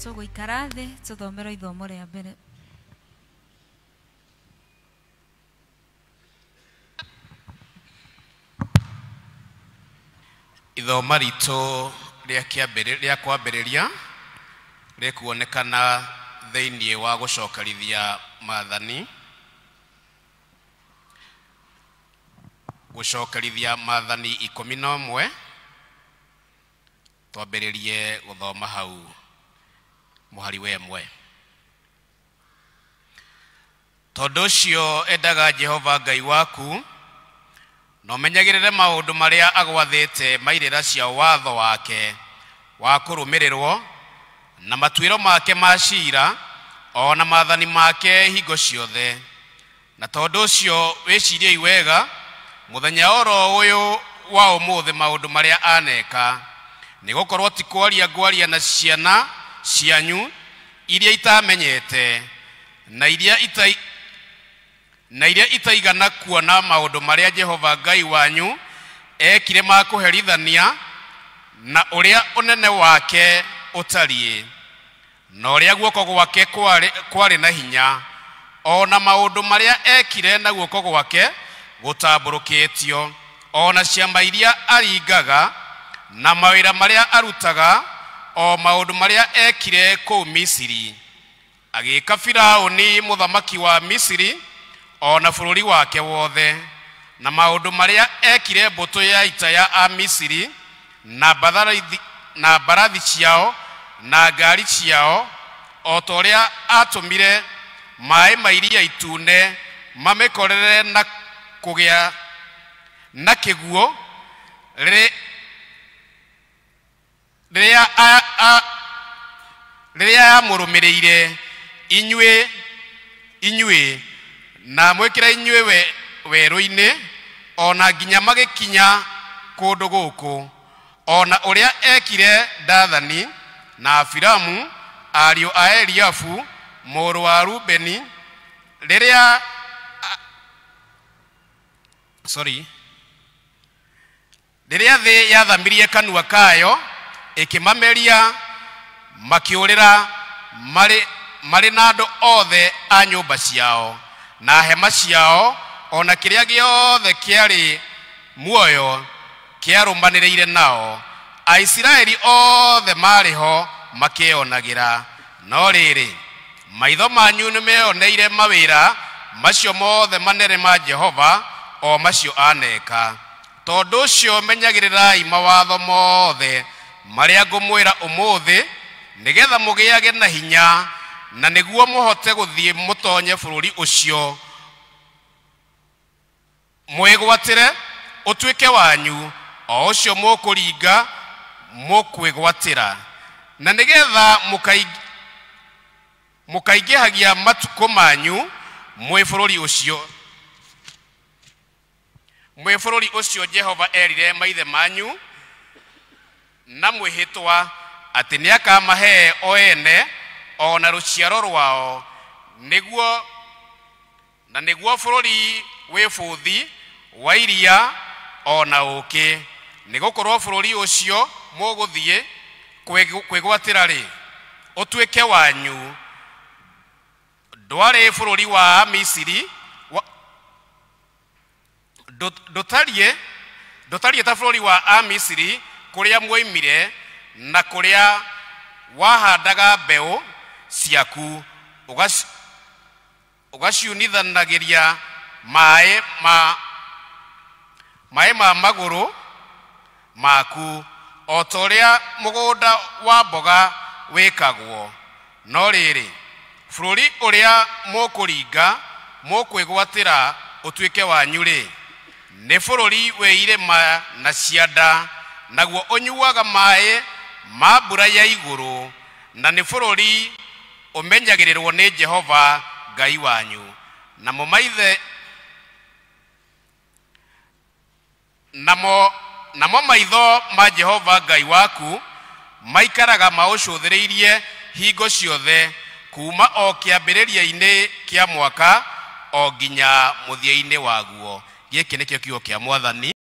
Tũgũikara thĩ tũthomerwo ithomo rĩa mbere. Ithoma ritũ rĩa kwambĩrĩria rĩkuonekana thĩinĩ wa gũcokerithia maathani, gũcokerithia maathani 11. Twambĩrĩrie gũthoma hau mũhari wa 1. Tondũ ũcio endaga Jehova Ngai waku na ũmenyagĩrĩre maũndũ marĩa agwathĩte ma irĩra cia watho wake wa kũrũmĩrĩrwo na matuĩro make ma ciira o na maathani make hingo ciothe. Na tondũ ũcio wĩciriei wega mũthenya oro ũyũ wa ũmũthĩ maũndũ marĩa aneka, nĩgũkorwo ti kwaria ngwaria na ciana cianyu iria itamenyete na iria itaigana kuona maũndũ marĩa Jehova Ngai wanyu ekire ma kũherithania na ũrĩa ũnene wake ũtariĩ na ũrĩa guoko gwake kwarĩ na hinya, o na maũndũ marĩa ekire na guoko gwake gũtambũrũkĩtio, o na ciama iria aringaga na mawĩra marĩa arutaga, o maũndũ marĩa ekire kũu Misiri, agĩĩka Firaũni mũthamaki wa Misiri o na bũrũri wake wothe, na maũndũ marĩa ekire mbũtũ ya ita ya Amisiri na mbarathi ciao na ngari ciao, o ta ũrĩa atũmire maĩ ma Iria Itune mamĩkorere na kũgĩa na kĩguũ rĩrĩa yamũrũmĩrĩire inyuĩ na mwĩkĩra inyuĩ werũ-inĩ, o na nginya magĩkinya kũndũ gũkũ, o na ũrĩa ekire Dathani na Abiramu ariũ a Eliabu mũrũ wa Rubeni rĩrĩa thĩ yathamirie kanua kayo ĩkĩmameria, makĩũrĩra marĩ na andũ othe a nyũmba ciao na hema ciao, o na kĩrĩa gĩothe kĩarĩ muoyo kĩarũmanĩrĩire nao. Aisiraeli othe marĩ ho makĩonagĩra. No rĩrĩ, maitho manyu nĩmeoneire mawĩra macio mothe manene ma Jehova, o macio aneka. Tondũ ũcio menyagĩrĩrai mawatho mothe marĩa ngũmwĩra ũmũthĩ, nĩgetha mũgĩage na hinya, na nĩguo mũhote gũthiĩ mũtonye bũrũri ũcio mwĩgwatĩre ũtuĩke wanyu, o ũcio mũkũringa mũkwĩgwatĩra, na nĩgetha mũkaingĩhagia matukũ manyu mwĩ bũrũri ũcio Jehova erire maithe manyu na mwĩhĩtwa atĩ nĩakamahe o ene o na rũciaro rwao, na nĩguo bũrũri wĩ bũthi wa iria o na ũũkĩ. Nĩgũkorwo bũrũri ũcio mũgũthiĩ kwĩgwatĩra rĩ, ũtuĩke wanyu, ndwarĩ bũrũri wa Misiri, ndũtariĩ ta bũrũri wa Amisiri kũrĩa mwoimire na kũrĩa wahandaga mbeũ ciaku ũgaciunithanagĩria maĩ ma magũrũ maku, o ta ũrĩa mũgũnda wa mboga wĩkagwo. No rĩrĩ, bũrũri ũrĩa mũkũringa mũkwĩgwatĩra ũtuĩke wanyu rĩ, nĩ bũrũri wĩ irĩma na cianda, naguo ũnyuaga maĩ ma mbura ya igũrũ, na nĩ bũrũri ũmenyagĩrĩrwo nĩ Jehova Ngai wanyu. Namo maitho ma Jehova Ngai waku maikaraga maũcũthĩrĩirie hingo ciothe, kuma o kĩambĩrĩria-inĩ kĩa mwaka o nginya mũthia-inĩ waguo. Gĩkĩ nĩkĩo kiugo kĩa Mwathani.